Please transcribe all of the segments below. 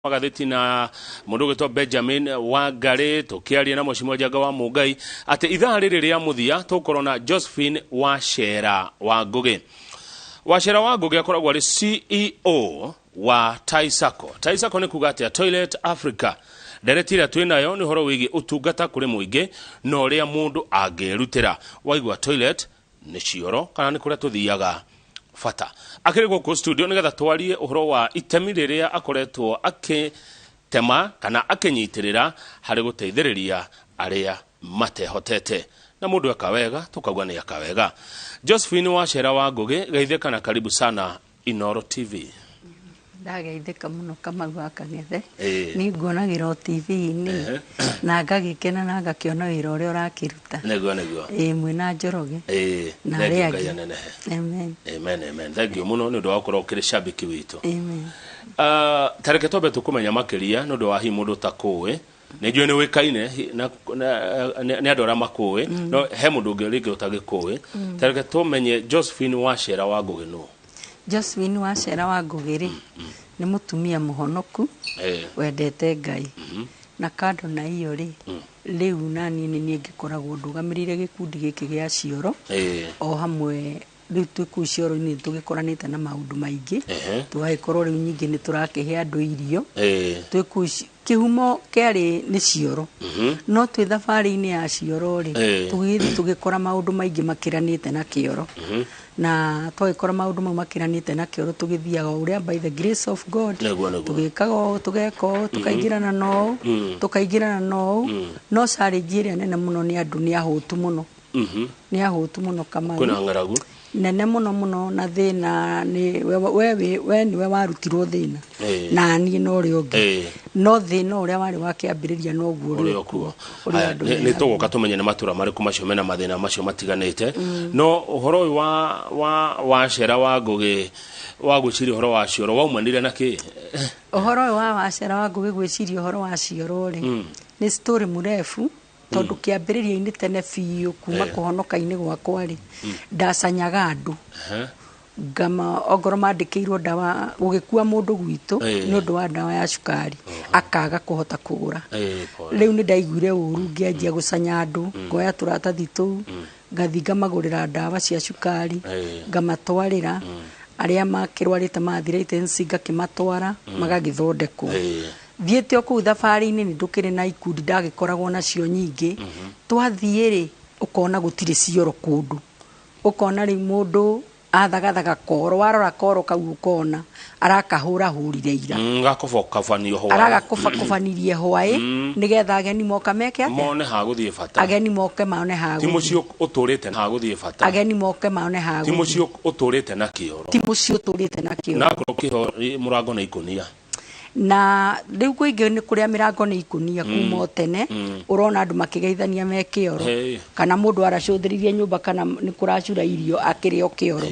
Magathĩti na mũndũ ũgwĩtwo Benjamin Wangarĩ, tũkĩaria na Mheshimiwa Njenga wa Mũngai atĩ ithaa rĩrĩ rĩa mũthia tũgũkorwo na Josephine Wachera wa Ngũgĩ. Wachera wa Ngũgĩ akoragwo arĩ CEO wa Taisako. Taisako nĩ kuga atĩa? Toilet Africa. Ndereti ĩrĩa twĩ nayo nĩ ũhoro wĩgiĩ ũtungata kũrĩ mũingĩ na ũrĩa mũndũ angĩrutĩra. Waigua toilet nĩ cioro kana nĩ kũrĩa tũthiaga bata. Akĩrĩ gũkũ studio nĩgetha twarie ũhoro wa itemi rĩrĩa akoretwo akĩtema kana akĩnyitĩrĩra harĩ gũteithĩrĩria arĩa matehotete. Na mũndũ eka wega tũkauga nĩ eka wega. Josephine Wachera wa Ngũgĩ, geithĩka na karibu sana Inooro TV. Ndageithĩka mũno Kamau wa Kang'ethe. Ĩĩ. Niĩ nguonagĩra o TV-inĩ na ngagĩkena na ngakĩona wĩra ũrĩa ũrakĩruta. Nĩguo nĩguo. Ĩĩ mwĩna Njoroge. Ĩĩ. Na Thank you, arĩa Ngai angĩ. anenehe. Amen. Amen, amen. Thank you mũno nĩ ũndũ wa gũkorwo ũkĩrĩ shabiki witũ. Amen. Ta reke twambe tũkũmenya makĩria nĩ ũndũ wa hihi mũndũ ũtakũĩ. Nĩ njũĩ nĩ ũĩkaine nĩ andũ arĩa makũĩ, no he mũndũ ũngĩ rĩngĩ ũtagĩkũĩ. Ta reke tũmenye Josephine Wachera wa Ngũgĩ nũ? Josephine Wachera wa Ngũgĩ rĩ, nĩ mũtumia mũhonoku wendete Ngai. Na kando na iyo rĩ, rĩu naniĩ nĩ niĩ ngĩkoragwo ndũgamĩrĩire gĩkundi gĩkĩ gĩa cioro, o hamwe rĩu twĩ kũu cioro-inĩ nĩ tũgĩkoranĩte na maũndũ maingĩ, tũgagĩkorwo rĩu nyingĩ nĩ tũrakĩhe andũ irio. Twĩ kũu kĩhumo kĩarĩ nĩ cioro, no twĩ thabarĩ-inĩ ya cioro rĩ, tũgĩthiĩ tũgĩkora maũndũ maingĩ makĩranĩte na kĩoro. Na twagĩkora maũndũ mau makĩranĩte na kĩoro, tũgĩthiaga o ũrĩa by the grace of God, Nĩguo, nĩguo. tũgĩkaga ũũ, tũgeka ũũ, tũkaingĩrana na ũũ, tũkaingĩrana na ũũ. No challenge ĩrĩa nene mũno nĩ andũ nĩ ahũtu mũno. Nĩ ahũtu mũno Kamau. Kwĩna ng'aragu. Nene mũno mũno, na thĩna nĩ we, we, we, we nĩwe warutirwo thĩna. Na niĩ na ũrĩa ũngĩ. No thĩna ũrĩa warĩ wa kĩambĩrĩria noguo ũrĩ Ũrĩ o o kuo. kuo, ũrĩa Haya, andũ nĩ mena tũgũka tũmenye nĩ matũra marĩkũ macio mena mathĩna macio matiganĩte. No ũhoro ũyũ wa Wachera wa Ngũgĩ wa gwĩciria ũhoro wa cioro waumanire na kĩ? Ũhoro ũyũ wa Wachera wa Ngũgĩ gwĩciria ũhoro wa cioro rĩ, nĩ story mũrebu, tondũ kĩambĩrĩria-inĩ tene biũ kuma kũhonoka-inĩ gwakwa rĩ, ndacanyaga andũ. Ngama ongorwo mandĩkĩirwo ndawa, gũgĩkua mũndũ gwitũ nĩ ũndũ wa ndawa ya cukari, akaga kũhota kũgũra. Pole. Rĩu nĩ ndaiguire ũru, ngĩanjia gũcanya andũ, ngoya tũratathi tũu, ngathiĩ ngamagũrĩra ndawa cia cukari, ngamatwarĩra, arĩa makĩrwarĩte ma arthritis ngakĩmatwara, magagĩthondekwo. Thiĩte o kũu thabarĩ-inĩ nĩ ndũkĩrĩ na ikundi ndagĩkoragwo nacio nyingĩ. Twathiĩ rĩ, ũkona gũtirĩ cioro kũndũ. Ũkona rĩu mũndũ athagathaga koro, warora koro kau ũkona arakahũrahũrire ira. Gakũbokabanio hwaĩ. Aragakũbakũbanirie hwaĩ, nĩgetha ageni moka meke atĩa? Mone ha gũthiĩ bata. Ageni moke mone ha Ti gũthiĩ. mũciĩ ũtũrĩte ha gũthiĩ bata. Ageni moke mone ha Ti gũthiĩ. mũciĩ ũtũrĩte na kĩoro. Ti mũciĩ ũtũrĩte na kĩoro. Na akorwo kĩho mũrango nĩ ikũnia. Na rĩu kũingĩ nĩ kũrĩa mĩrango nĩ ikũnia kuma o tene, ũrona andũ makĩgeithania me kĩoro. Kana mũndũ aracũthĩrĩirie nyũmba kana nĩ kũracura irio akĩrĩ o kĩoro.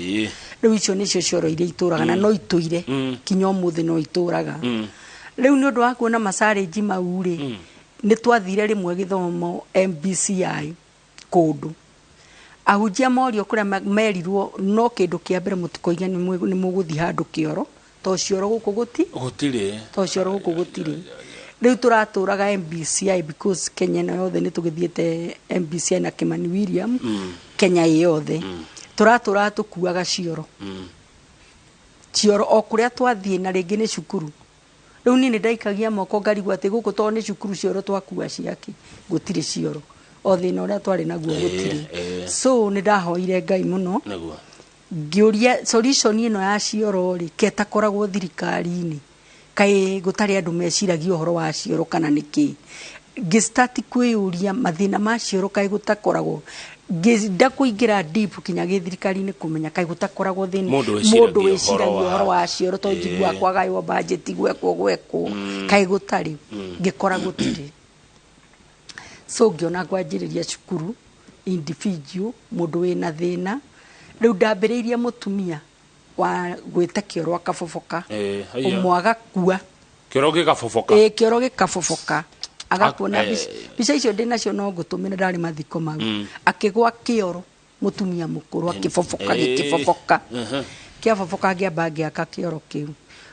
Rĩu icio nĩcio cioro iria itũraga na no itũire kinya ũmũthĩ no itũraga. Rĩu nĩ ũndũ wa kuona macarĩnji mau rĩ, nĩ twathire rĩmwe gĩthomo MBCI kũndũ. Ahunjia morio kũrĩa merirwo no kĩndũ kĩa mbere mũtikoige nĩ mũgũthiĩ handũ kĩoro, to cioro gũkũ gũti? Gũtirĩ. To cioro gũkũ gũtirĩ. Rĩu tũratũraga MBCI because Kenya ĩno yothe nĩ tũgĩthiĩte MBCI na Kimani William, Kenya ĩ yothe. Tũratũraga tũkuaga cioro. Cioro o kũrĩa twathiĩ na rĩngĩ nĩ cukuru. Rĩu niĩ nĩ ndaikagia moko ngarigwo atĩ gũkũ tondũ nĩ cukuru cioro twakua ciake, gũtirĩ cioro. O thĩna ũrĩa twarĩ naguo gũtirĩ. So nĩ ndahoire Ngai mũno. Ngĩũria solution ĩno ya cioro rĩ, ketakoragwo thirikari-inĩ, kaĩ gũtarĩ andũ meciragia ũhoro wa cioro kana nĩkĩ? Ngĩ start kwĩyũria mathĩna ma cioro kaĩ gũtakoragwo, ngĩenda kũingĩra deep kinya gĩthirikari-inĩ kũmenya kaĩ gũtakoragwo thĩna Mũndũ wĩciragia mũndũ wĩciragia ũhoro wa ũhoro wa cioro tondũ njiguaga kwagaywo budget gwekwo gwekwo, kaĩ gũtarĩ, ngĩkora gũtirĩ. So ngĩona ngwanjĩrĩria cukuru individual, mũndũ wĩna thĩna. Rĩu ndambĩrĩirie mũtumia wa gwĩta kĩoro akaboboka. Haiya. Ũmwe agakua. Kĩoro gĩgaboboka. Kĩoro gĩkaboboka. Agakua na mbica icio ndĩ nacio no ngũtũmĩra, ndarĩ mathiko mau. Akĩgwa kĩoro mũtumia mũkũrũ akĩboboka, gĩkĩboboka. Kĩaboboka ngĩamba ngĩaka kĩoro kĩu.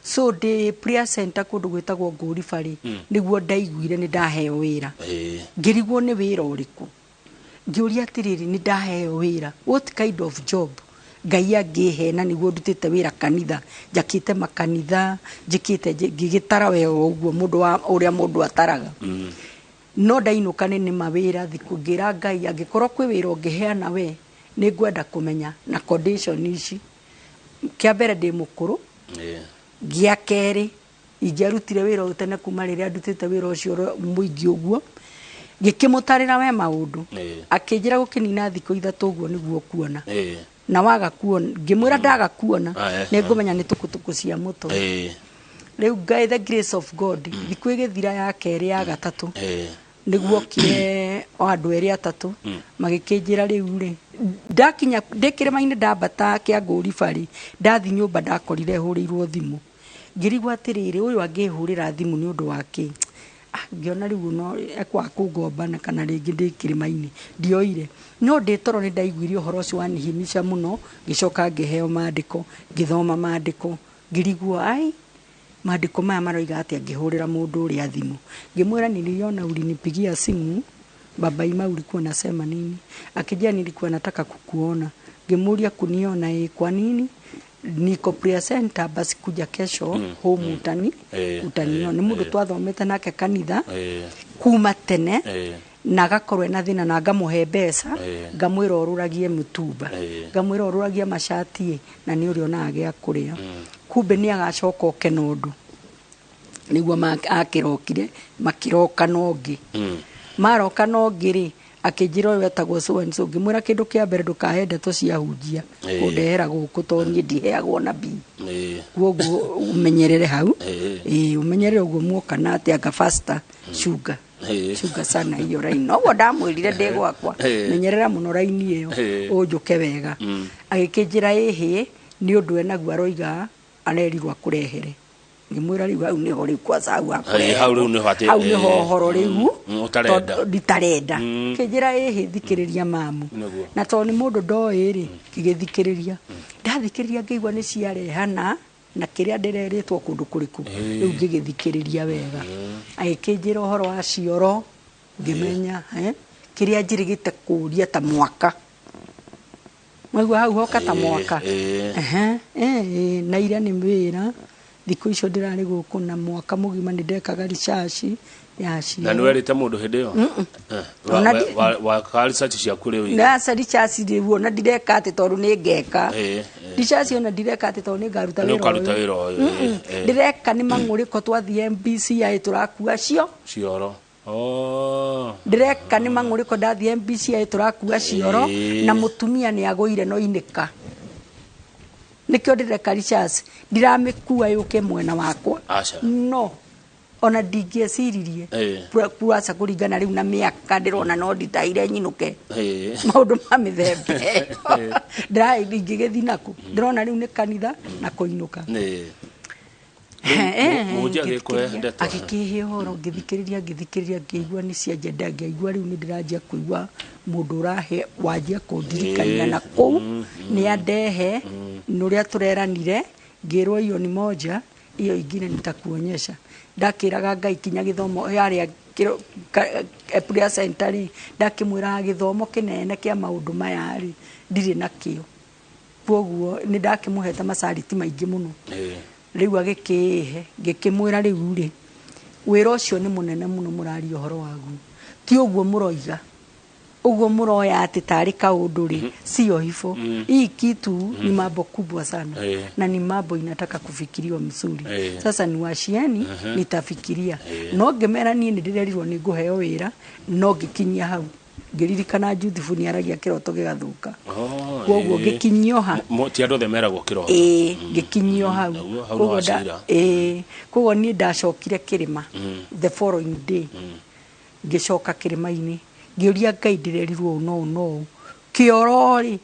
So ndĩ prayer center kũndũ gwĩtagwo Ngũriba rĩ, nĩguo ndaiguire nĩ ndaheo wĩra. Ngĩrigwo nĩ wĩra ũrĩkũ. Ngĩũria atĩrĩrĩ, nĩ ndaheo wĩra, what kind of job Ngai angĩhe? Na nĩguo ndutĩte wĩra kanitha, njakĩte makanitha, njĩkĩte ngĩgĩtara we o ũguo mũndũ wa ũrĩa mũndũ ataraga. No ndainũka nĩ nĩma wĩra thikũ, ngĩra Ngai, angĩkorwo kwĩ wĩra ũngĩheana we, nĩ ngwenda kũmenya na condition ici. Kĩa mbere, ndĩ mũkũrũ. Gĩa kerĩ, ingĩarutire wĩra ũyũ tene kuma rĩrĩa ndutĩte wĩra ũcio mũingĩ ũguo. Ngĩkĩmũtarĩra we maũndũ. Akĩnjĩra gũkĩnina thikũ 3 ũguo nĩguo kuona. Na waga kuona, ngĩmwĩra ndaga kuona, nĩ ngũmenya nĩ tũkũtũkũ cia mũtwe. Rĩu Ngai, the grace of God, thikũ ĩgĩthira ya kerĩ, ya gatatũ, nĩguo okire o andũ erĩ atatũ magĩkĩnjĩra. Rĩu rĩ, ndakinya ndĩ kĩrĩma-inĩ, ndambata kĩa Ngũriba rĩ, ndathi nyũmba, ndakorire hũrĩirwo thimũ. Ngĩrigwo atĩrĩrĩ, ũyũ angĩhũrĩra thimũ nĩ ũndũ wa kĩ? Ah, ngĩona rĩu no ekwaga kũngombana kana rĩngĩ ndĩ kĩrĩma-inĩ ndioire. No ndĩ toro nĩ ndaiguire ũhoro ũcio wanihimisha mũno. Ngĩcoka ngĩheo maandĩko, ngĩthoma maandĩko, ngĩrigwo, ai, maandĩko maya maroiga atĩa? Ngĩhũrĩra mũndũ ũrĩa thimũ, ngĩmwĩra, "Niliona ulinipigia simu, baba Ima, ulikuwa unasema nini?" Akijia, "Nilikuwa nataka kukuona." Ngĩmũria, "Kuniona? Ĩ, kwa nini? Niko prayer center, basi kuja kesho home utani utaniona." Nĩ mũndũ twathomete nake kanitha kuma tene, na agakorwo ena thĩna, na ngamũhe mbeca, ngamwĩra orũragie mũtumba, ngamwĩra orũragie macati, na nĩ ũrĩonaga gĩa kũrĩa. Kumbe nĩ agacoka oke na ũndũ nĩguo akĩrokire, makĩroka na ũngĩ. Maroka na ũngĩ rĩ, akĩnjĩra ũyũ etagwo so and so. Ngĩmwĩra, kĩndũ kĩa mbere, ndũkahe ndeto cia hunjia kũndehera gũkũ, tondũ niĩ ndiheagwo nabii. Koguo ũmenyerere hau. Ĩĩ, ũmenyerere ũguo muoka na atĩ anga faster chunga chunga sana hiyo raini. Noguo ndamwĩrire ndĩ gwakwa, menyerera mũno raini ĩyo, ũnjũke wega. Agĩkĩnjĩra ĩhĩ, nĩ ũndũ enaguo aroiga arerirwo akũrehere. Ngĩmwĩra rĩu hau nĩho rĩu kwanza hau hakũrehwo. Hau rĩu nĩho hau nĩho ũhoro rĩu ũtarenda. Tondũ nditarenda. Kĩnjĩra ĩhĩ, thikĩrĩria mamu. Na tondũ nĩ mũndũ ndoĩ rĩ, ngĩgĩthikĩrĩria. Ndathikĩrĩria, ngĩigua nĩ ciarehana na kĩrĩa ndĩrerĩtwo kũndũ kũrĩkũ. Rĩu ngĩgĩthikĩrĩria wega, agĩkĩnjĩra ũhoro wa cioro, ngĩmenya kĩrĩa njĩrĩgĩte kũũria ta mwaka. Mwaigua hau hoka ta mwaka. Ehe, na ira nĩ wĩra thikũ icio ndĩrarĩ gũkũ na mwaka mũgima nĩ ndekaga research ya Na cioro. nĩ werĩte mũndũ hĩndĩ ĩyo? Ona Waka research ciaku rĩu? Ndaca research rĩu ona ndireka atĩ tondũ nĩ ngeka research, ona ndireka atĩ tondũ nĩ ngaruta Nĩ wĩra ũkaruta ũyũ. wĩra ũyũ, Ndĩreka nĩ mang'ũrĩko twathiĩ MBCI tũrakua cio. Cioro. Oh. Ndĩreka nĩ mang'ũrĩko ndathiĩ MBCI tũrakua cioro. Na mũtumia nĩ agũire no inĩka, nĩkĩo ndĩreka research. Ndiramĩkua yũke mwena wakwa. Aca. No ona ndingĩeciririe kuaca kũringana rĩu na mĩaka ndĩrona no nditaire nyinũke. Maũndũ ma mĩthemba ĩyo ndĩra ingĩgĩthi nakũ, ndĩrona rĩu nĩ kanitha na kũinũka. Mũhunjia agĩkũhe ndeto. Agĩkĩhe ũhoro, ngĩthikĩrĩria, ngĩthikĩrĩria, ngĩigua nĩ cianjia. Ngĩigua rĩu nĩ ndĩranjia kũigua mũndũ ũrahe wanjia kũndirikania na kũu nĩ andehe nĩ ũrĩa tũreranire. Ngĩrwo hiyo ni moja, hiyo ingine nitakuonyesha. Ndakĩraga Ngai kinya gĩthomo harĩa prayer center rĩ, ndakĩmwĩraga gĩthomo kĩnene kĩa maũndũ maya rĩ, ndirĩ nakĩo, koguo nĩ ndakĩmũhete macariti maingĩ mũno. Rĩu agĩkĩĩhe, ngĩkĩmwĩra rĩu rĩ, wĩra ũcio nĩ mũnene mũno mũraria ũhoro waguo, ti ũguo mũroiga, ũguo mũroya atĩ tarĩ kaũndũ rĩ, sio hivyo. Hii kitu ni mambo kubwa sana na ni mambo inataka kufikiriwa mzuri. Sasa ni washieni, nitafikiria. No ngĩmera niĩ nĩ ndĩrerirwo nĩ ngũheo wĩra, no ngĩkinyia hau ngĩririkana Juthibu nĩ aragia kĩroto gĩgathũka. Oh, Koguo ngĩkinyio ha. Ti andũ othe meragwo kĩroto. Ĩĩ, ngĩkinyio hau. Naguo hau Koguo no wacira. Ĩĩ, koguo niĩ ndacokire kĩrĩma the following day. Ngĩcoka kĩrĩma-inĩ, ngĩũria Ngai, ndĩrerirwo ũũ no ũũ no ũũ, kĩoro rĩ,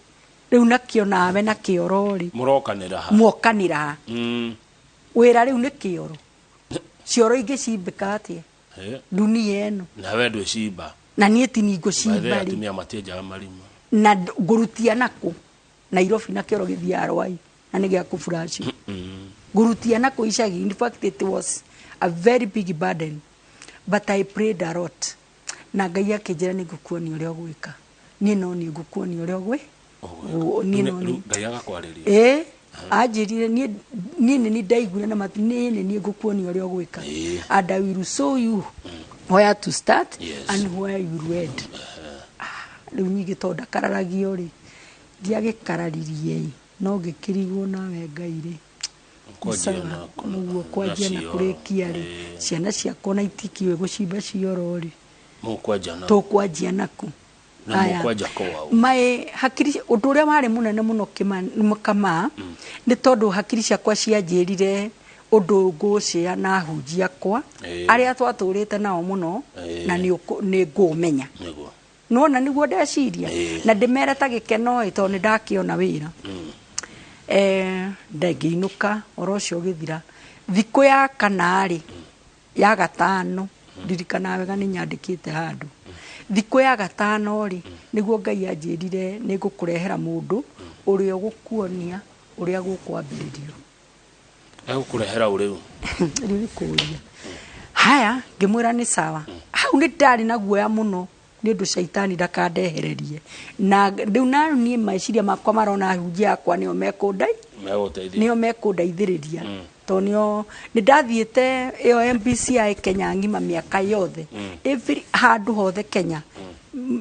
rĩu nakĩo nawe na kĩoro rĩ, Mũrokanĩra ha? Mwokanĩra ha? Wĩra rĩu nĩ kĩoro, cioro ingĩ cimbĩka atĩa dunia ĩno? Nawe ndwĩcimba. Na niĩ tini Maithe ngũcimba rĩ. Atumia matienjaga marima. Na ngũrutia nakũ Nairobi na kĩoro gĩthiaga Rwai na nĩ gĩa kũburacio? Ngũrutia na kũ icagi. In fact, it was a very big burden, but I prayed a lot na Ngai akĩnjĩra nĩ ngũkuonia ũrĩa ũgwĩka. Niĩ no niĩ ngũkuonia ũrĩa ũgwĩ niĩ no niĩ. Ngai agakwarĩria. Ĩĩ, anjĩrire niĩ nĩ niĩ ndaiguire na matu, niĩ nĩ niĩ ngũkuonia ũrĩa ũgwĩka, and I will show you where to start and where you will end. Rĩu nyingĩ tondũ ndakararagio rĩ, ndiagĩkararirie ĩ, no ngĩkĩrigwo nawe Ngai rĩ. Kwanjia Sawa, nĩguo kwanjia na cioro. Kũrĩkia rĩ, ciana ciakwa na itikĩũĩ gũcimba cioro rĩ, Mũkwanjia na tũkwanjia naku? Na Aya. mũkwanjia kũ wau? My hakiri, ũndũ ũrĩa warĩ mũnene mũno kama nĩ tondũ hakiri ciakwa cianjĩrire ũndũ ngũcĩa na hunjia akwa arĩa twatũrĩte nao mũno, na nĩ ngũmenya. Nona nĩguo ndeciria na ndĩmere ta gĩkeno ĩ, tondũ nĩ ndakĩona wĩra. Ndangĩinũka oro ũcio ũgĩthira. Thikũ ya kana rĩ, ya gatano, ndirikanaga wega, nĩ nyandĩkĩte handũ, thikũ ya gatano rĩ, nĩguo Ngai anjĩrire nĩ ngũkũrehera mũndũ ũrĩa ũgũkuonia ũrĩa gũkwambĩrĩrio. Egũkũrehera ũ rĩu? Rĩu nĩ kũũria. Haya, ngĩmwĩra nĩ sawa. Hau nĩ ndarĩ na guoya mũno nĩ ũndũ caitani ndakandehererie, na rĩu na niĩ meciria makwa marona hunjia akwa nĩo mekũndai Megũteithia. Nĩo mekũndeithĩrĩria, tondũ nĩo nĩ ndathiĩte ĩyo MBCI Kenya ng'ima mĩaka yothe, every handũ hothe Kenya,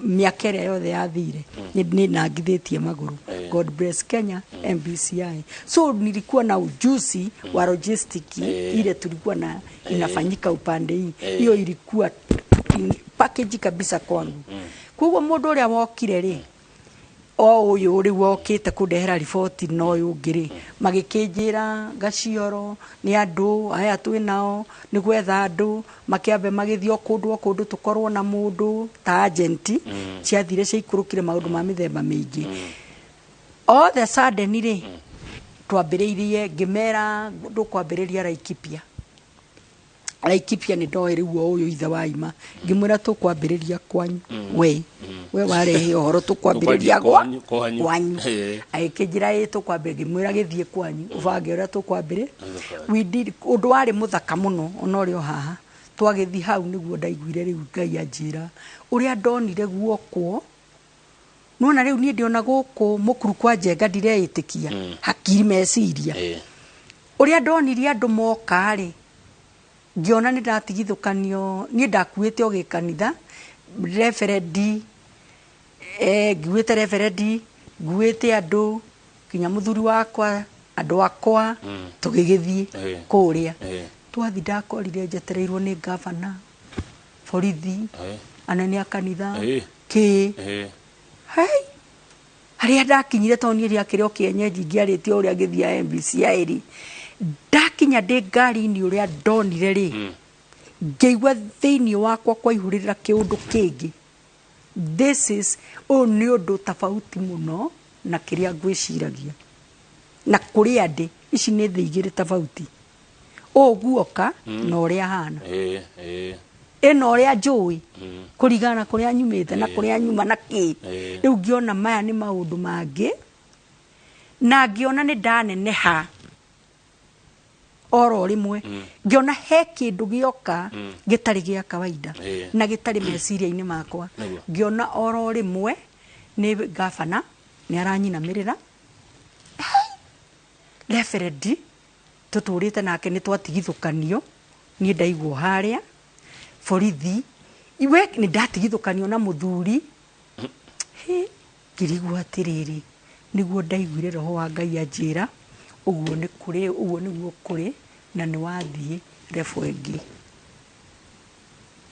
mĩaka ĩrĩa yothe yathire nĩ nangithĩtie magũrũ. God bless Kenya MBCI. So nilikuwa na ujuzi wa logistic ile tulikuwa na inafanyika upande hii. Hiyo ilikuwa package kabisa kwangu. Koguo mũndũ ũrĩa wokire rĩ, o ũyũ rĩu wokĩte kũndehera riboti na ũyũ ũngĩ rĩ, magĩkĩnjĩra Gacioro nĩ andũ aya twĩ nao nĩ gwetha andũ makĩambe magĩthiĩ o kũndũ o kũndũ, tũkorwo na mũndũ ta agent ciathire ciaikũrũkire maũndũ ma mĩthemba mĩingĩ. All the sudden rĩ, twambĩrĩirie, ngĩmera ndũkwambĩrĩria Laikipia. Laikipia nĩ ndoĩ rĩu o ũyũ ithe wa ima, ngĩmwĩra tũkwambĩrĩria kwanyu, we warehe ũhoro tũkwambĩrĩria Tũkwanjia kwanyu, kwanyu. Kwanyu. Agĩkĩnjĩra ĩ tũkwambĩrĩria, ngĩmwĩra gĩthiĩ kwanyu ũbange ũrĩa tũkwambĩrĩ. We did ũndũ warĩ mũthaka mũno ona ũrĩ o haha. Twagĩthiĩ hau nĩguo ndaiguire rĩu Ngai anjĩra ũrĩa ndonire guokwo. Nona rĩu niĩ ndĩona gũkũ mũkuru kwa Njenga ndireĩtĩkia hakiri meciria ũrĩa ndonirie andũ moka rĩ, ngĩona nĩ ndatigithũkanio. Niĩ ndakuĩte o gĩkanitha referendi, nguĩte referendi, nguĩte andũ nginya mũthuri wakwa, andũ akwa, tũgĩgĩthiĩ kũrĩa. Twathi ndakorire njetereirwo nĩ gavana, borithi, anene a kanitha, kĩ. Hei, harĩa ndakinyire, tondũ niĩ rĩakĩrĩ o kĩenyenji ngĩarĩtie ũrĩa ngĩthiĩ MBCI rĩ, ndakinya ndĩ ngari-inĩ, ũrĩa ndonire rĩ, ngĩigua thĩinĩ wakwa kwaihũrĩrĩra kĩũndũ kĩngĩ. This is, ũyũ nĩ ũndũ tofauti mũno na kĩrĩa ngwĩciragia na kũrĩa ndĩ. Ici nĩ thĩ igĩrĩ tofauti, ũũ guoka na ũrĩa hana. Ĩĩ, ĩĩ. Ĩno ũrĩa njũĩ kũringana na kũrĩa nyumĩte na kũrĩa nyuma na kĩ. Rĩu ngĩona maya nĩ maũndũ mangĩ, na ngĩona nĩ ndaneneha oro rĩmwe. Ngĩona he kĩndũ gĩoka gĩtarĩ gĩa kawaida na gĩtarĩ meciria-inĩ makwa. Ngĩona oro rĩmwe nĩ gavana nĩ aranyinamĩrĩra, referendi tũtũrĩte nake nĩ twatigithũkanio, niĩ ndaigwo harĩa borithi, iwe nĩ ndatigithũkanio na mũthuri. Hĩ, ngĩrigwo atĩrĩrĩ, nĩguo ndaiguire roho wa Ngai anjĩra ũguo nĩ kũrĩ, ũguo nĩguo kũrĩ, na nĩ wathiĩ level ĩngĩ.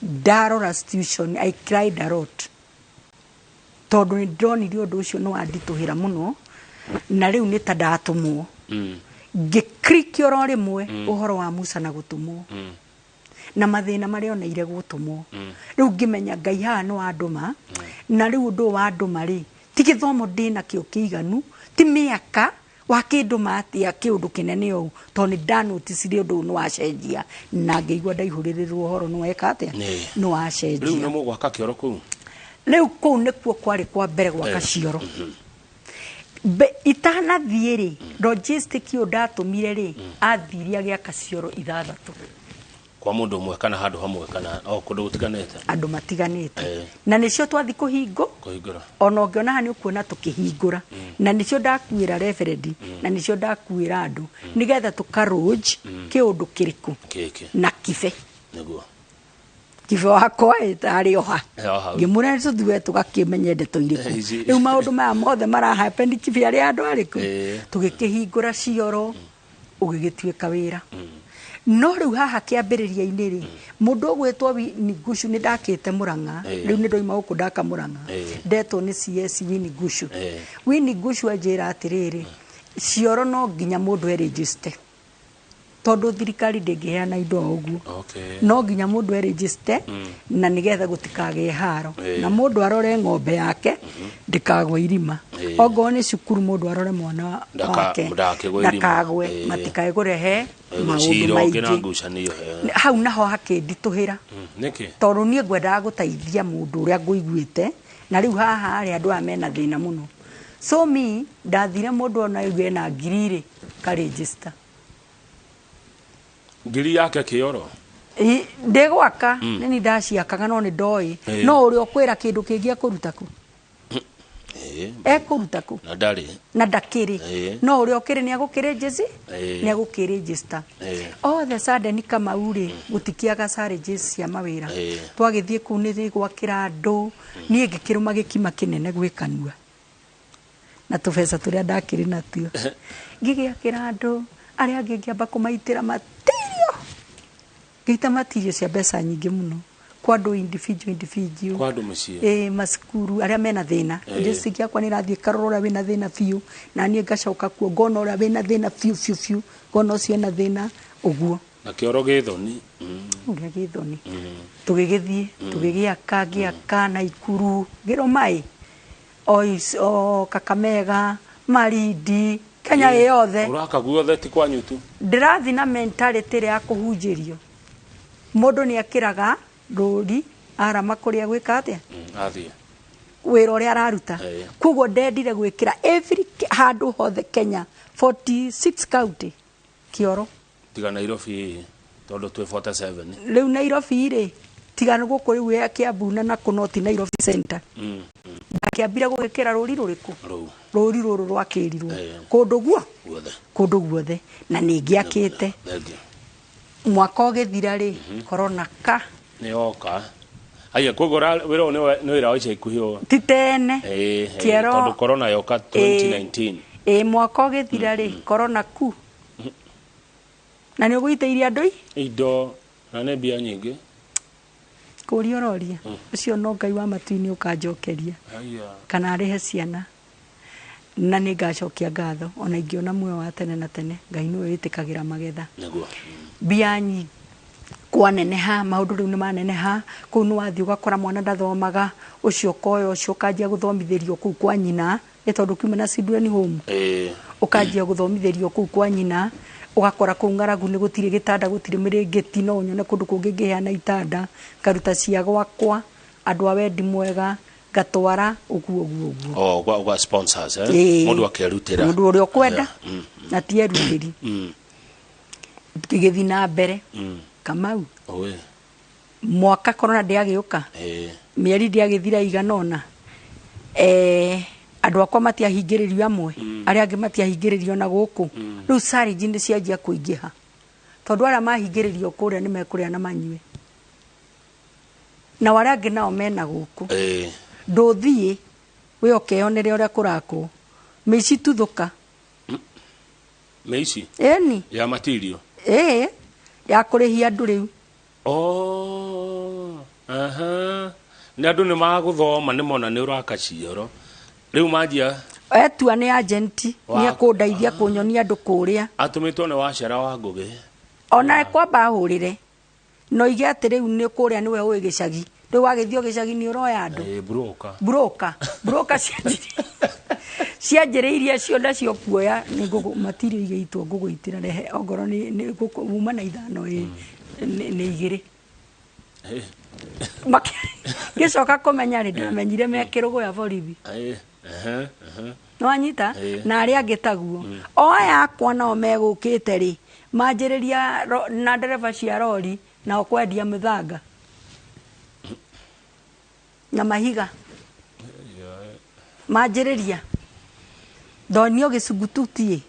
Ndarora situation, I cried a lot, tondũ nĩ ndonire ũndũ ũcio nĩ wanditũhĩra mũno, na rĩu nĩ ta ndatũmwo. Ngĩclick oro rĩmwe ũhoro wa Musa na gũtũmwo na mathĩna marĩa oneire gũtũmwo. Rĩu ngĩmenya Ngai haha nĩ wandũma, na rĩu ũndũ ũyũ wandũma rĩ, ti gĩthomo ndĩnakĩo kĩiganu, ti mĩaka wakĩndũma atĩa kĩũndũ kĩnene ũũ, tondũ nĩ ndanoticire ũndũ ũyũ nĩ wacenjia, na ngĩigua ndaihũrĩrĩrwo ũhoro nĩ weka atĩa, nĩ wacenjia. Rĩu nĩ mũgwaka kĩoro kũu? Rĩu kũu nĩkuo kwarĩ kwa mbere gwaka cioro. Itanathiĩ rĩ, logistic ũyũ ndatũmire rĩ, athire agĩaka cioro 6. Kwa mũndũ ũmwe kana handũ hamwe kana o kũndũ gũtiganĩte? Andũ matiganĩte. Na nĩcio twathi kũhingũra. Ona ũngĩona haha nĩ ũkuona tũkĩhingũra. Na nĩcio ndakuĩra referendi, na nĩcio ndakuĩra andũ, nĩgetha tũkarũnj kĩũndũ kĩrĩkũ na kibe. Nĩguo. Kibe wakwa ĩtarĩ o ha. Ngĩmwĩra tũthiĩ tũgakĩmenye ndeto irĩkũ. Rĩu maũndũ maya mothe marahappen kibe arĩ andũ arĩkũ. Tũgĩkĩhingũra cioro, ũgĩgĩtuĩka wĩra. No rĩu haha kĩambĩrĩria-inĩ rĩ, mũndũ ũgwĩtwo Winnie Ngushu nĩ ndakĩte Mũrang'a, rĩu nĩ ndoima gũkũ ndaka Mũrang'a, ndetwo nĩ CS Winnie Ngushu. Winnie Ngushu anjĩra atĩrĩrĩ, cioro no nginya mũndũ erĩnjĩste, tondũ thirikari ndĩngĩheana indo o ũguo. No nginya mũndũ erĩnjĩste, na nĩgetha gũtikagĩe haro. Na mũndũ arore ng'ombe yake, ndĩkagwe irima. Ongorwo nĩ cukuru mũndũ arore mwana wake, ndakagwe, matikae kũrehe maũndũ maingĩ. Hau naho hakĩnditũhĩra. Tondũ niĩ ngwendaga gũteithia mũndũ ũrĩa ngũiguĩte, na rĩu haha rĩ andũ aya mena thĩna mũno. So me ndathire mũndũ ona aigue ena ngiri rĩ, ka-register. Ngiri yake kĩoro? Ndĩgwaka, nĩ niĩ ndaciakaga no nĩ ndoĩ. No ũrĩa ũkwĩra kĩndũ kĩngĩ ekũruta kũ? Ekũruta kũ? Na ndarĩ. Na ndakĩrĩ. No ũrĩa ũkĩrĩ nĩ agũkĩrĩnjĩci? Nĩ agũkĩrĩnjĩsta. All the sudden Kamau rĩ, gũtikĩaga challenges cia mawĩra. Twagĩthiĩ kũu nĩ gwakĩra andũ, niĩ ngĩkĩrũma gĩkima kĩnene gwĩ kanua. Na tũbeca tũrĩa ndakĩrĩ natuo. Ngĩgĩakĩra andũ, arĩa angĩ ngĩamba kũmaitĩra matirio. Ngĩita matirio cia mbeca nyingĩ mũno. Kwa andũ individual. Kwa andũ mũciĩ. Macukuru arĩa mena thĩna. District yakwa nĩ ĩrathiĩ ĩkarora ũrĩa wĩna thĩna biũ, na niĩ ngacoka kuo ngona ũrĩa wĩna thĩna biũ biũ biũ, ngona ũcio ena thĩna ũguo. Na kĩoro gĩthoni. Ũrĩa gĩthoni. Tũgĩgĩthiĩ, tũgĩgĩaka, ngĩaka Naikuru, ngĩrũma ĩ. O Kakamega, Malindi, Kenya yothe. Ũraka guothe ti kwanyu tu. Ndĩrathiĩ na mentality ĩrĩa ya kũhunjĩrio. Mũndũ nĩ ekĩraga rũri arama kũrĩa gwĩka atĩa? Athiĩ. Wĩra ũrĩa araruta. Koguo ndendire gwĩkĩra every handũ hothe Kenya 46 county kĩoro. Tiga Nairobi tondũ twĩ 47. Rĩu Nairobi rĩ, tiga gũkũ rĩu ya Kiambu na nakũ no ti Nairobi center. Ndakĩambire gũgĩkĩra rũri rũrĩkũ? Rũri rũrũ rwakĩrirwo. Kũndũ guo? Guothe. Kũndũ guothe. Na nĩ ngĩakĩte. Mwaka ũgĩthira rĩ, corona ka. Nĩ yoka. Aya koguo wĩra ũyũ nĩ wĩra wa ica ikuhĩ ũũ. Ti tene. Kĩero. Tondũ corona yoka 2019. Mwaka ũgĩthira rĩ, corona ku. Na nĩ ũgũitĩirie andũ i? Indo na nĩ mbia nyingĩ. Kũria ũroria. Ũcio no Ngai wa matu-inĩ ũkanjokeria. Kana arĩhe ciana. Na nĩ ngacokia ngatho ona ingĩona muoyo wa tene na tene, Ngai nĩwe wĩtĩkagĩra magetha. Nĩguo. Mbia nyingĩ kwaneneha, maũndũ rĩu nĩ maneneha, kũu nĩ wathiĩ ũgakora mwana ndathomaga, ũcio ũkoya ũcio ũkanjia gũthomithĩrio kũu kwa nyina, nĩ tondũ kiuma na children home. Ũkanjia gũthomithĩrio kũu kwa nyina, ũgakora kũu ng'aragu nĩ gũtirĩ gĩtanda, gũtirĩ mĩrĩngĩti, no ũnyone kũndũ kũngĩ ngĩheana itanda, ngaruta cia gwakwa, andũ a wendi mwega, ngatwara ũguo ũguo ũguo. Oh, gwa sponsors, eh? Mũndũ akerutĩra. Mũndũ ũrĩa ũkwenda, na ti erutĩri. Ngĩgĩthiĩ na mbere. Kamau. Mwaka corona ndĩagĩũka. Mĩeri ndĩagĩthira igana ũna. Andũ akwa matiahingĩrĩrio amwe, arĩa angĩ matiahingĩrĩrio na gũkũ. Rĩu challenge nĩ cianjia kũingĩha. Tondũ arĩa mahingĩrĩrio kũrĩa nĩ mekũrĩa na manyue. Na arĩa angĩ nao mena gũkũ. Ndũthiĩ we ũkeyonere ũrĩa kũrakwo. Mĩici tuthũka. Mĩici? Ĩni. Ya matirio? Ya kũrĩhia andũ rĩu. Nĩ andũ nĩ magũthoma nĩ mona nĩ ũraka cioro. Rĩu manjia etua nĩ agent, nĩ ekũndeithia kũnyonia andũ kũrĩa. Atũmĩtwo nĩ Wacera wa Ngũgĩ. Ona kwamba ahũrĩre. No ige atĩ rĩu nĩ kũrĩa nĩwe ũĩ gĩcagi. Rĩu wagĩthiĩ gĩcagi nĩ ũroya andũ. Broker. Broker. Broker cianjĩrĩirie cio nacio kuoya nĩ ngũgũ matirio igĩitwo ngũgũitĩra rehe ongorwo nĩ ngũkũ uma na ithano nĩ igĩrĩ. Ngĩcoka kũmenya rĩ, ndamenyire me kĩrũgũ ya borithi. Nĩwanyita? Ĩĩ. Na arĩa angĩ taguo. O aya akwa nao megũkĩte rĩ, manjĩrĩria na ndereba cia rori nao kwendia mĩthanga na mahiga. Manjĩrĩria ndonio gĩcungututie.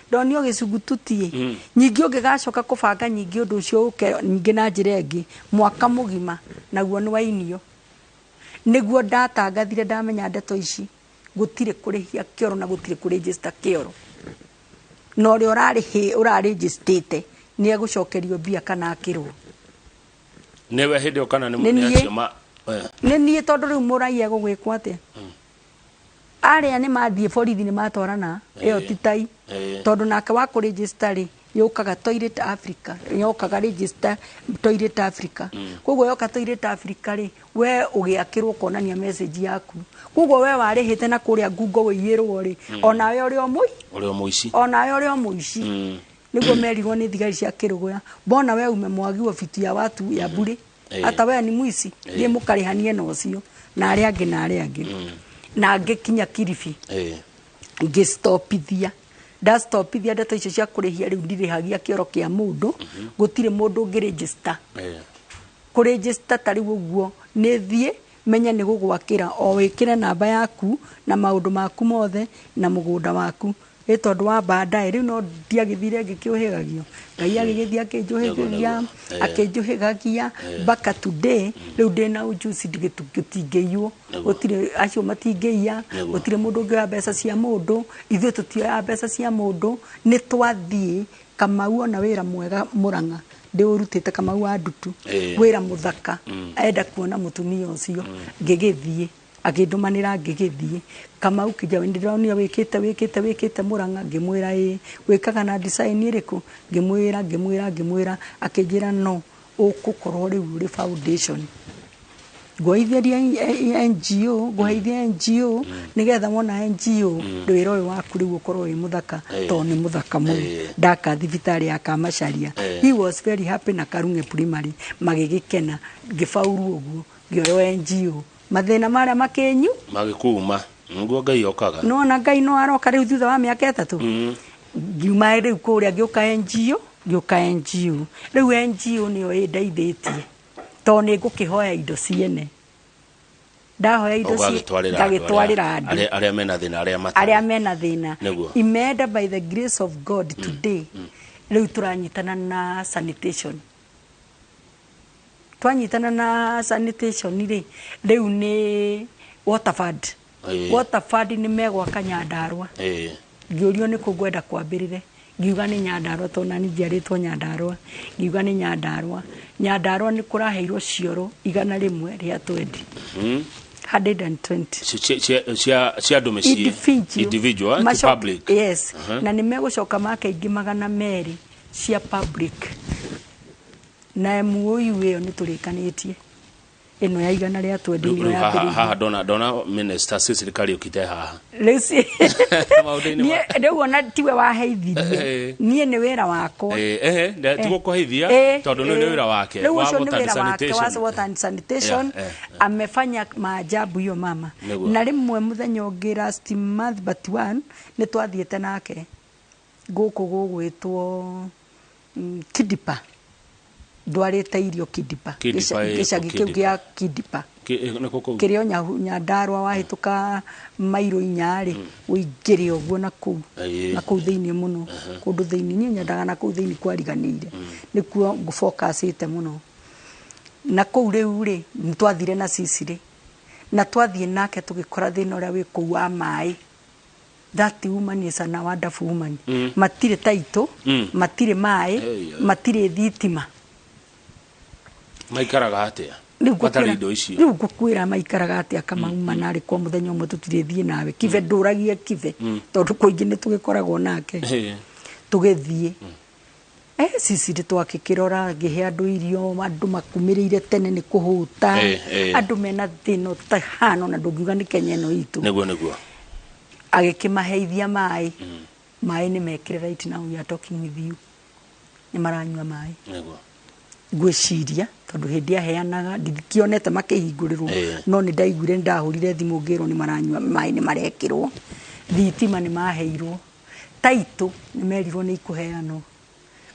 Ndonio gĩcungututie. Nyingĩ ũngĩgacoka kũbanga nyingĩ ũndũ ũcio ũke nyingĩ na njĩra ĩngĩ mwaka mũgima naguo nĩ wainio. Nĩguo ndatangathire ndamenya ndeto ici gũtirĩ kũrĩhia kĩoro na gũtirĩ kũrĩnjĩsta kĩoro. Na ũrĩa ũrarĩnjĩstĩte nĩ egũcokerio mbia kana akĩrwo. Nĩwe hĩndĩ ĩyo kana nĩ Nĩ nĩ niĩ. acio ma Nĩ niĩ tondũ rĩu mũraiya egũgwĩkwo atĩa? Arĩa nĩ mathiĩ borithi nĩ matwarana ĩyo ti tai. Tondũ nake wa kũrĩnjĩsta rĩ yũkaga Toilet Africa, yokaga register Toilet Africa. Koguo yoka Toilet Africa rĩ, we ũgĩakĩrwo ũkonania message yaku. Koguo we warĩhĩte na kũrĩa ngungo wĩiyĩrwo rĩ, onawe ũrĩ o mũi, ũrĩ o mũici. Onawe ũrĩ o mũici. Nĩguo merirwo nĩ thigari cia kĩrũgũya, mbona we umemwagiwa vitu ya watu ya bure, hata we ni mwici, thiĩ mũkarĩhanie na ũcio na arĩa angĩ na arĩa angĩ. Na ngĩkinya Kilifi. Ngĩstopithia. Ndastopithia ndeto icio cia kũrĩhia rĩu ndirĩhagia kĩoro kĩa mũndũ, gũtirĩ mũndũ ũngĩrĩnjĩsta. Kũrĩnjĩsta ta rĩu ũguo nĩ thiĩ menye nĩ gũgwakĩra o wĩkĩre namba yaku na maũndũ maku mothe na mũgũnda waku. Ĩ tondũ wa baadaye rĩu no ndiagĩthire ngĩkĩũhĩgagio. Ngai agĩgĩthiĩ akĩnjũhĩgagia, akĩnjũhĩgagia mpaka today rĩu ndĩna ujuzi gũtingĩiywo. Gũtirĩ acio matingĩiya, gũtirĩ mũndũ ũngĩoya mbeca cia mũndũ, ithuĩ tũtioyaga mbeca cia mũndũ, nĩ twathiĩ Kamau ona wĩra mwega Mũrang'a ndĩũrutĩte Kamau wa Ndutu, wĩra mũthaka, enda kuona mũtumia ũcio, ngĩgĩthiĩ akĩndũmanĩra ngĩgĩthiĩ Kamau kĩnjawe ndĩronire wĩkĩte wĩkĩte wĩkĩte Mũrang'a, ngĩmwĩra ĩĩ, wĩkaga na design ĩrĩkũ, ngĩmwĩra ngĩmwĩra ngĩmwĩra, akĩnjĩra no ũgũkorwo rĩu ũrĩ foundation. Ngũheithĩria NGO, ngũheithia NGO nĩgetha wona NGO wĩra ũyũ waku rĩu ũkorwo wĩ mũthaka tondũ nĩ mũthaka mũno. Ndaka thibitarĩ ya Kamacharia. He was very happy na Karung'e Primary magĩgĩkena, ngĩbauru ũguo ngĩoywo NGO. Mathĩna marĩa makĩnyu magĩkuma nĩguo Ngai okaga. Nona Ngai no aroka rĩu thutha wa mĩaka 3. Ngiuma rĩu kũrĩa ngĩũka NGO, ngĩũka NGO. Rĩu NGO nĩyo ĩndeithĩtie tondũ nĩ ngũkĩhoya indo ciene. Ndahoya indo ngagĩtwarĩra andũ arĩa mena thĩna, arĩa matarĩ. Arĩa mena thĩna. Imeenda by the grace of God today. Rĩu tũranyitana na sanitation. Twanyitana na sanitation rĩ, rĩu nĩ water fund. Water fund nĩ megwaka Nyandarua. Ngĩũrio nĩ kũ ngwenda kwambĩrĩre, ngiuga nĩ Nyandarua tondũ nani njiarĩtwo Nyandarua. Ngiuga nĩ Nyandarua. Nyandarua nĩ kũraheirwo cioro 120. 120. Cia andũ mĩciĩ. Individual. Individual, to public. Yes. Na nĩ megũcoka make ingĩ 200 cia public. Na MOU ĩyo nĩ tũrĩkanĩtie. Ĩno ya 120 ĩno ya mbere. Haha ndona minister Cecily Kariuki te haha. Rĩu rĩu ona tiwe waheithirie. Niĩ nĩ wĩra wakwa. Tigũkũheithia tondũ nĩ wĩra wake. Rĩu ũcio nĩ wĩra wake wa water and sanitation. Amefanya maajabu hiyo mama. Na rĩmwe mũthenya ũngĩ last month but one nĩ twathiĩte nake gũkũ gũgwĩtwo Kidipa. Ndwarĩte irio Kidipa. Gĩcagi kĩu gĩa Kidipa. Kĩrĩa Nyandarua wahĩtũka mairo 4 rĩ, ũingĩre ũguo na kũu. Na kũu thĩinĩ mũno. Kũndũ thĩinĩ niĩ nyendaga na kũu thĩinĩ kwariganĩire. Nĩkuo ngũfocusĩte mũno. Na kũu rĩu rĩ, nĩtwathire na Cecily. Na twathiĩ nake tũgĩkora thĩna ũrĩa wĩ kũu wa maĩ. That woman is an wonderful woman. Matirĩ taitũ, matirĩ maĩ, matirĩ thitima. Maikaraga atĩa? Matarĩ indo icio. Rĩu ngũkwĩra maikaraga atĩa Kamau manarĩ kwa mũthenya ũmwe tũtirĩthiĩ nawe. Kibe ndũragie kibe tondũ kũingĩ nĩ tũgĩkoragwo nake. Tũgĩthiĩ. Sisi twakĩkĩrora ngĩhe andũ irio, andũ makumĩrĩire tene nĩ kũhũta. Andũ mena thĩna ũtahana ona ndũngiuga nĩ Kenya ĩno itũ. Nĩguo nĩguo. Agĩkĩmaheithia maĩ. Maĩ nĩ mekĩre right now we are talking with you. Nĩ maranyua maĩ. Nĩguo. Ngwĩciria tondũ hĩndĩ aheanaga ndikĩonete makĩhingũrĩrwo, no nĩ ndaiguire nĩ ndahũrire thimũ ngĩrwo nĩ maranyua maĩ nĩ marekĩrwo. Thitima nĩ maheirwo, taitũ nĩ merirwo nĩ ikũheanwo.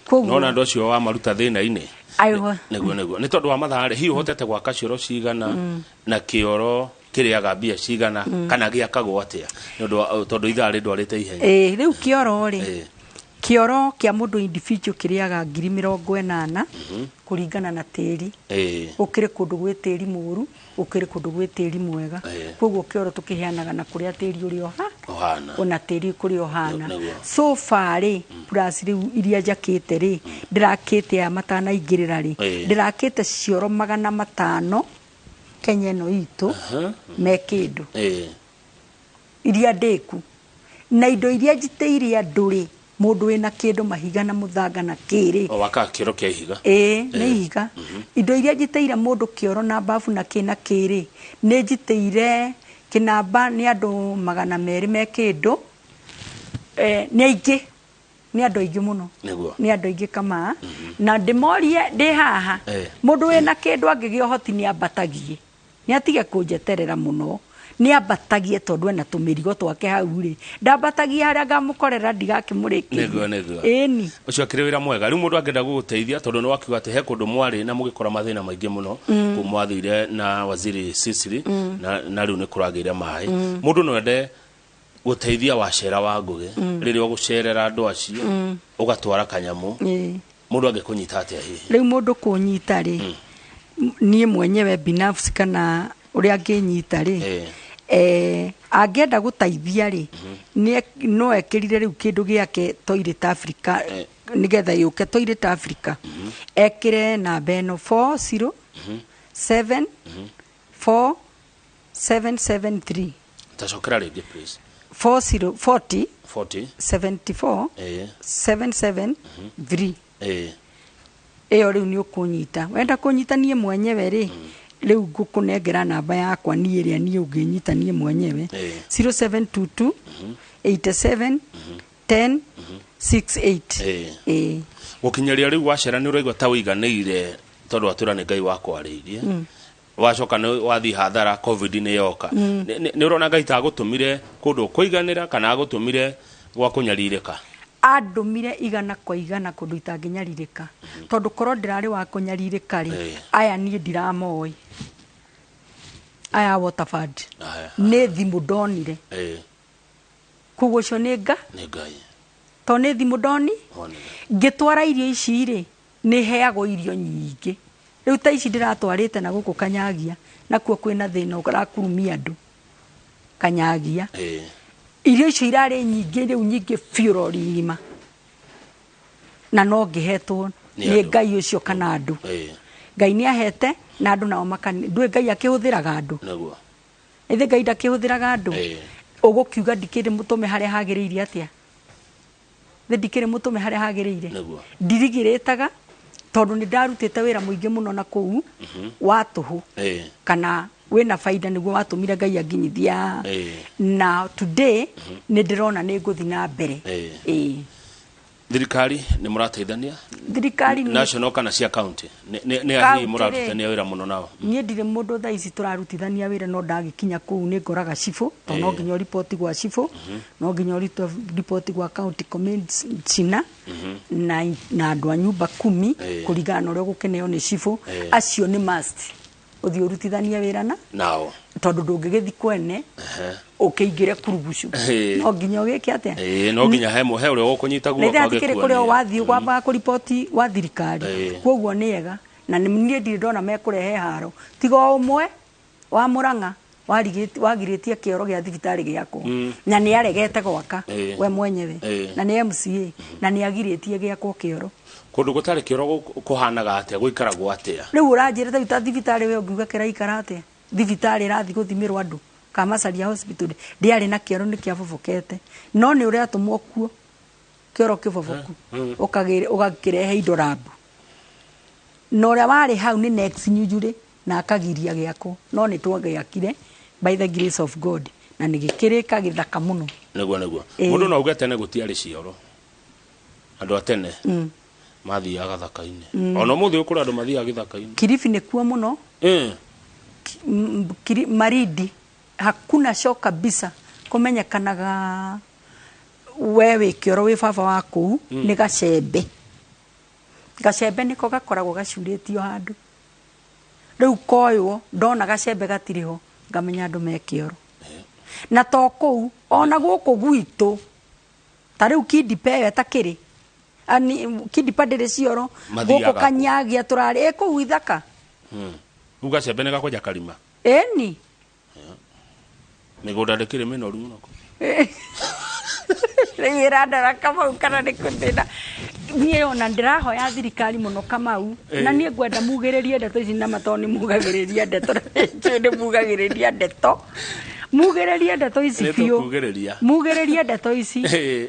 Koguo Nona andũ acio wa maruta thĩna-inĩ. Aiwa. Nĩguo nĩ tondũ wa mathaa rĩ, hihi ũhotete gwaka cioro cigana na kĩoro kĩrĩaga mbia cigana kana gĩakagwo atĩa nĩ ũndũ wa tondũ ithaa rĩndwarĩte ihenya? Ĩĩ, rĩu kĩoro rĩ, Ĩĩ. kĩoro kĩa mũndũ individual kĩrĩaga 80,000 kũringana na tĩri. Gũkĩrĩ kũndũ gwĩ tĩri mũru, gũkĩrĩ kũndũ gwĩ tĩri mwega. Koguo kĩoro tũkĩheanaga na kũrĩa tĩri ũrĩa ũha Ũhana. Ona tĩri kũrĩa ũhana. Nĩguo. So far rĩ, plus rĩu iria njakĩte rĩ, ndĩrakĩte aya matanaingĩrĩra rĩ, ndĩrakĩte cioro 500 Kenya ĩno itũ me kĩndũ iria ndĩku na indo iria njitĩire andũ rĩ, mũndũ wĩna kĩndũ mahiga na mũthanga na kĩrĩ. O wakaga kĩoro kĩa ihiga? Ĩĩ, nĩ ihiga. Indo iria njitĩire mũndũ kĩoro na babu na kĩ na kĩrĩ, nĩ njitĩire kĩnamba nĩ andũ 200 me kĩndũ. Nĩ aingĩ, nĩ andũ aingĩ mũno. Nĩ andũ aingĩ kama. Na ndĩmorie ndĩ haha, mũndũ wĩna kĩndũ angĩgĩa ũhoti nĩ ambatagie. Nĩ atige kũnjeterera mũno. Nĩ ambatagie tondũ ena tũmĩrigo twake hau rĩ. Ndambatagie harĩa ngamũkorera ndigakĩmũrĩkĩrie. Nĩguo. Ĩni. Ũcio akĩrĩ wĩra mwega. Rĩu mũndũ angĩenda gũgũteithia tondũ nĩ wakiuga atĩ he kũndũ mwarĩ na mũgĩkora mathĩna maingĩ mũno kũu mwathire na waziri Sicily na rĩu nĩ kũragĩire maĩ. Mũndũ no ende gũteithia Wacera wa Ngũgĩ rĩrĩa ũgũcerera andũ acio ũgatwara kanyamũ. Mũndũ angĩkũnyita atĩa hihi? Rĩu mũndũ kũnyita rĩ, niĩ mwenyewe binafsi kana ũrĩa angĩnyita rĩ, angĩenda gũteithia rĩ, no ekĩrire rĩu kĩndũ gĩake Toilet Africa nĩgetha yũke Toilet Africa. Ekĩre namba ĩno 4 0 7 4 7 7 3. Tacokera rĩngĩ please. 4 0 40 40 74 7 7 3. Ĩyo rĩu nĩ ũkũnyita. Wenda kũnyita niĩ mwenyewe rĩ, rĩu ngũkũnengera namba yakwa niĩ ĩrĩa niĩ ũngĩnyita niĩ mwenyewe. 0722 87 10 68. Gũkinyĩria rĩu Wacera nĩ ũraigua ta ũiganĩire tondũ watwĩra nĩ Ngai wakwarĩirie. Wacoka nĩ wathiĩ hathara, COVID nĩ yoka. Nĩ ũrona Ngai ta agũtũmire kũndũ kũiganĩra kana agũtũmire gwa kũnyarirĩka? Andũmire igana kwa igana kũndũ itangĩnyarirĩka. Tondũ korwo ndĩrarĩ wa kũnyarirĩka rĩ, aya niĩ ndiramoĩ. Aya Waterford. Nĩ thimũ ndonire. Koguo ũcio nĩ nga? Nĩ Ngai. Tondũ nĩ thimũ ndoni? Wonire. Ngĩtwara irio ici rĩ, nĩ heagwo irio nyingĩ. Rĩu ta ici ndĩratwarĩte na gũkũ Kanyagia, nakuo kwĩna thĩna ũrakurumia andũ. Kanyagia. Irio icio irarĩ nyingĩ rĩu nyingĩ biũ rori ng'ima. Na no ngĩhetwo Nĩ nĩ andũ. Ngai ũcio kana andũ. Ngai nĩ ahete na andũ nao makani. Ndũĩ Ngai akĩhũthĩraga andũ. Ĩthĩ Ngai ndakĩhũthĩraga andũ. Ũgũkiuga ndikĩrĩ mũtũme harĩa hagĩrĩire atĩa? Thĩ ndikĩrĩ mũtũme harĩa hagĩrĩire. Ndirigĩrĩtaga tondũ nĩ ndarutĩte wĩra mũingĩ mũno na kũu wa tũhũ. Kana wĩna baida nĩguo watũmire Ngai anginyithia. Na today nĩ ndĩrona nĩ ngũthiĩ na mbere. Thirikari nĩ mũrateithania? Thirikari nĩ National kana cia county? Nĩ County ahihi rĩ. mũrarutithania wĩra mũno nao? Niĩ ndirĩ mũndũ thaa ici tũrarutithania wĩra no ndagĩkinya kũu nĩ ngoraga cibũ, tondũ no nginya ũriboti gwa cibũ, no nginya ũriboti gwa county commissioner na andũ a nyumba kumi kũringana na ũrĩa ũgũkĩneo nĩ cibũ. Acio nĩ must ũthiĩ ũrutithanie wĩra na nao, tondũ ndũngĩgĩthiĩ kwene ũkĩingĩre kurugucu. No nginya ũgĩke atĩa? No nginya he ũrĩa ũgũkũnyita guoko Na ithe hatikĩrĩ kũrĩa agĩkuonie. wathiĩ kwambaga kũriboti gwa thirikari. Koguo nĩ ega. Na niĩ ndirĩ ndona mekũrehe haro. Tiga o ũmwe wa Mũrang'a wagirĩtie kĩoro gĩa thibitarĩ gĩakwo. Na nĩ aregete gwaka we mwenyewe. Na nĩ MCA. Na nĩ agirĩtie gĩakwo kĩoro. Kũndũ gũtarĩ kĩoro kũhanaga atĩa, gũikaragwo atĩa? Rĩu ũranjĩra ta ta thibitarĩ we ũngiuga kĩraikara atĩa? Thibitarĩ ĩrathiĩ gũthimĩrwo andũ. Kamacaria hospital ndĩarĩ na kĩoro nĩ kĩabobokete. No nĩ ũratũmwo kuo kĩoro kĩboboku. Ũgakĩrehe indo rambu. Na ũrĩa warĩ hau nĩ next Nyujure na akagiria gĩakwo. No nĩ twagĩakire by the grace of God. Na nĩ gĩkĩrĩka gĩthaka mũno. Nĩguo. Mũndũ no auge tene gũtiarĩ cioro. Andũ a tene mathiaga gĩthaka-inĩ. Ona ũmũthĩ ũkũrĩ andũ mathiaga gĩthaka-inĩ. Kilifi nĩ kuo mũno. Maridi hakuna show kabisa. Kũmenyekanaga we wĩ kĩoro wĩ baba wa kũu nĩ gacembe. Gacembe nĩko gakoragwo gacurĩtio handũ. Rĩu koywo ndona gacembe gatirĩ ho ngamenya andũ me kĩoro. Na to kũu ona gũkũ gwitũ ta rĩu Kindipa ĩyo ĩtakĩrĩ Ani, Kindipa ndĩrĩ cioro. Mathiaga gũkũ kũ? Kanyagia tũrarĩ ĩ kũu ithaka. Rĩu gacembe nĩ gakwenja karima. Ĩni. Mĩgũnda ndĩkĩrĩ mĩnoru mũno kũu. Rĩu ĩrandora Kamau kana nĩ kũthĩna. Niĩ ona ndĩrahoya thirikari mũno Kamau. Na niĩ ngwenda mugĩrĩrie ndeto ici na matoo nĩ mugagĩrĩria ndeto na nĩnjũĩ nĩ mugagĩrĩria ndeto. Mugĩrĩrie ndeto ici Nĩ biũ. tũkugĩrĩria. Mugĩrĩrie ndeto ici.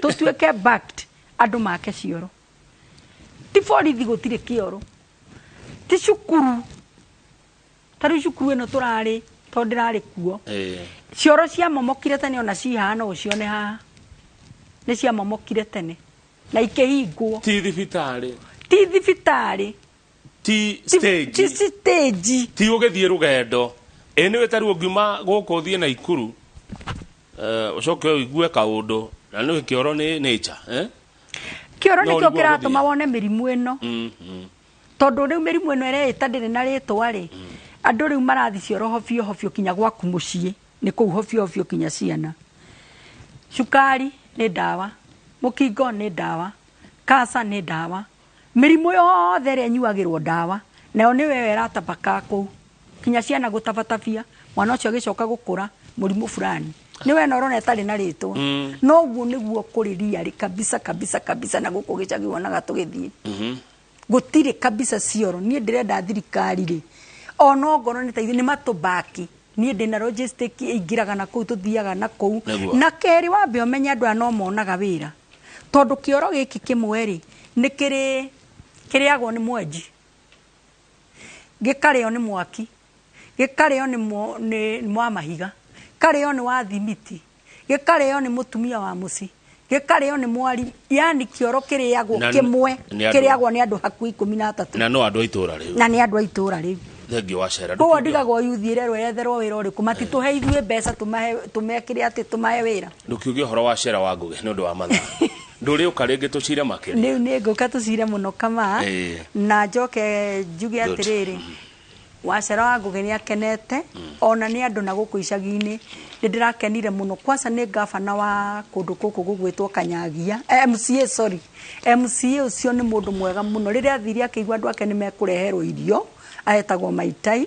Tũtuĩke backed andũ make cioro. Ti borithi gũtirĩ kĩoro. Ti cukuru. Ta rĩu cukuru ĩno tũrarĩ tondũ ndĩrarĩ kuo. Cioro ciamomokire tene ona ci haha no ũcione haha. Nĩ ciamomokire tene na ikĩhingwo. Ti thibitarĩ. Ti thibitarĩ. Ti stage. Ti stage. Ti ũgĩthiĩ rũgendo. Ĩ nĩwe ta rĩu ũngiuma gũkũ ũthiĩ Naikuru, ũcoke ũigue kaũndũ na nĩ kĩoro nĩ nature, eh? Kĩoro No nĩkĩo ũrigwo kĩratũma gũthiĩ. wone mĩrimũ ĩno. Tondũ rĩu mĩrimũ ĩno ĩreĩta ndĩrĩ na rĩtwa rĩ, andũ rĩu marathi cioro hobio hobio kinya gwaku mũciĩ, nĩ kũu hobio hobio kinya ciana. Cukari nĩ ndawa, mũkingo nĩ ndawa, kanca nĩ ndawa, mĩrimũ yothe ĩrĩa ĩnyuagĩrwo ndawa, nayo nĩyo ĩyo ĩratabaka kũu. Kinya ciana gũtabatabia, mwana ũcio agĩcoka gũkũra mũrimũ fulani. Nĩ wena ũrona ĩtarĩ na rĩtwa. Noguo nĩguo kũrĩ riarĩ kabisa kabisa kabisa na gũkũ gĩcagi wonaga tũgĩthiĩ. Gũtirĩ kabisa cioro. Niĩ ndĩrenda thirikari rĩ, ona ongorwo nĩ ta ithuĩ nĩ matũbaki. Niĩ ndĩna logistic ĩingĩraga na kũu tũthiaga na kũu. Nĩguo. Na kerĩ wambe ũmenye andũ aya no monaga wĩra. Tondũ kĩoro gĩkĩ kĩmwe rĩ, nĩ kĩrĩ kĩrĩagwo nĩ mwenji. Gĩkarĩo nĩ mwaki. Gĩkarĩo nĩ nĩ wa mahiga. Karĩo nĩ wa thimiti. Gĩkarĩo nĩ mũtumia wa mũciĩ. Gĩkarĩo nĩ mwari. Yani kĩoro kĩrĩagwo Na kĩmwe, nĩ andũ- kĩrĩagwo nĩ andũ hakuhĩ 13. Na no andũ a itũra rĩu. Na nĩ andũ a itũra rĩu. Thengiũ wa Cera. Koguo ndigagwo yuthi ĩrerwo yetherwo wĩra ũrĩkũ, matitũhe ithuĩ mbeca tumekĩre atĩ tũmahe wĩra. Ndũkiuge ũhoro wa Cera wa Ngũgĩ nĩ ũndũ wa mathaa. Ndũrĩũka rĩngĩ tũcire makĩria. Rĩu nĩ ngũka tũcire mũno Kamaa. Na njoke njuge Good. atĩrĩrĩ, Wacera wa Ngũgĩ nĩ akenete, ona nĩ andũ na gũkũ icagi-inĩ nĩ ndĩrakenire mũno. Kwanza nĩ gavana wa kũndũ gũkũ gũgwĩtwo Kanyagia, MCA, sorry. MCA ũcio nĩ mũndũ mwega mũno. Rĩrĩa athire akĩigua andũ ake nĩ mekũreherwo irio, aetagwo Maitai,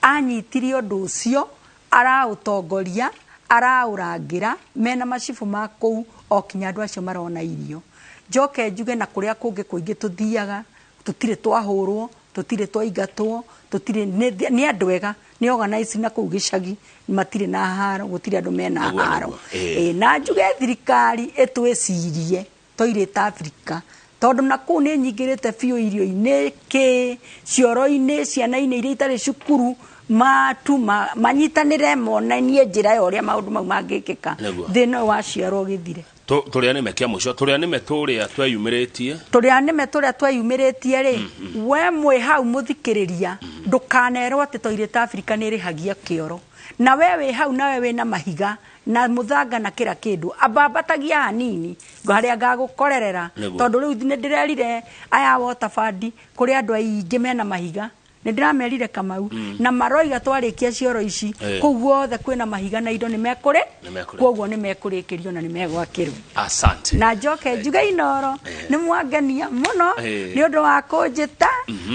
anyitire ũndũ ũcio, araũtongoria, araũrangĩra, mena macibũ ma kũu, o kinya andũ acio marona irio. Njoke njuge na kũrĩa kũngĩ kũingĩ tũthiaga, tũtirĩ twahũrwo, tũtirĩ twaingatwo, tũtirĩ, nĩ andũ ega, nĩ organize na kũu gĩcagi, matirĩ na haro, gũtirĩ andũ mena Nĩguo, haro. nĩguo. Na njuge thirikari ĩtwĩcirie toirĩte Afrika, tondũ na kũu nĩ nyingĩrĩte biũ irio-inĩ, kĩ, cioro-inĩ, ciana-inĩ iria itarĩ cukuru, matu, manyitanĩre monanie njĩra ya ũrĩa maũndũ mau mangĩkĩka. Nĩguo. Thĩna ũyũ wa cioro ũgĩthire. Tũrĩa nĩme kĩa mũico, tũrĩa nĩme tũrĩa tweyumĩrĩtie. Tũrĩa nĩme tũrĩa tweyumĩrĩtie rĩ, we mwĩ hau mũthikĩrĩria, ndũkanerwo atĩ toirĩte Afrika nĩ ĩrĩhagia kĩoro. Na we wĩ hau nawe wĩna mahiga na mũthanga na kĩra kĩndũ, ambambatagia hanini harĩa ngagũkorerera. Nĩguo. Tondũ rĩu nĩ ndĩrerire aya water fund kũrĩ andũ aingĩ mena mahiga. Nĩ ndĩramerire Kamau. Na maroiga twarĩkia cioro ici, kũu guothe kwĩna mahiga na indo nĩ mekũrĩ, Nĩ mekũrĩ. kwoguo nĩ mekũrĩkĩrio na nĩ megwakĩrwo. Asante. Na njoke njuge Inooro, nĩ mwangenia mũno nĩ ũndũ wa kũnjĩta,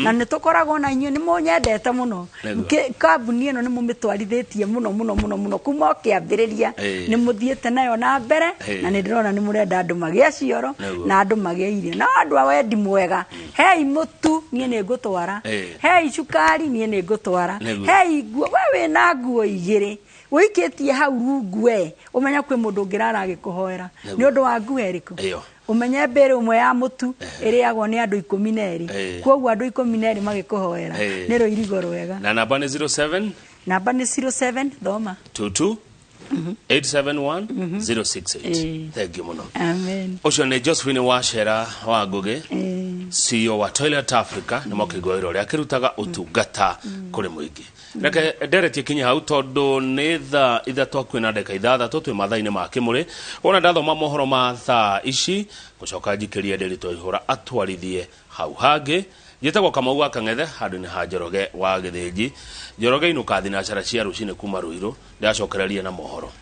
na nĩ tũkoragwo na inyuĩ, nĩ mũnyendete mũno. Nĩguo. Kambuni ĩno nĩ mũmĩtwarithĩtie mũno mũno mũno mũno kuma o kĩambĩrĩria, nĩ mũthiĩte nayo na mbere, na nĩ ndĩrona nĩ mũrenda andũ magĩe cioro, na andũ magĩe irio. Na andũ a wendi mwega, hei mũtu, niĩ nĩ ngũtwara. Hei cukari, niĩ nĩ ngũtwara. Nĩguo. Hei nguo, we wĩna nguo igĩrĩ, ũikĩtie hau rungu we, ũmenye kwĩ mũndũ ũngĩrara agĩkũhoera. Nĩguo. Nĩ ũndũ wa nguo ĩrĩkũ? Ĩyo. Ũmenye mbĩrĩ ũmwe ya mũtu ĩrĩagwo nĩ andũ 12. Kwoguo andũ 12 magĩkũhoera. Nĩ rũirigo rwega. Na namba nĩ 07? Namba nĩ 07, thoma. 22? 871 068. Thank you mũno. Amen. Ũcio nĩ Josephine Wacera wa Ngũgĩ. CEO wa Toilet Africa, nĩ mwakĩigua wĩra ũrĩa akĩrutaga ũtungata kũrĩ mũingĩ. Reke nderetie kinye hau tondũ nĩ thaa 3 hakuhĩ na ndagĩka 6 twĩ mathaa-inĩ ma kĩmũrĩ. Wona ndathoma mohoro ma thaa ici, gũcoka njikĩrie Ndĩritũ Ihũra atwarithie hau hangĩ. Njĩtagwo Kamau wa Kang'ethe, handũ-inĩ ha Njoroge wa Gĩthĩnji. Njoroge inũka thinacara cia rũcinĩ kuma Ruiru, ndĩracokereria na mohoro.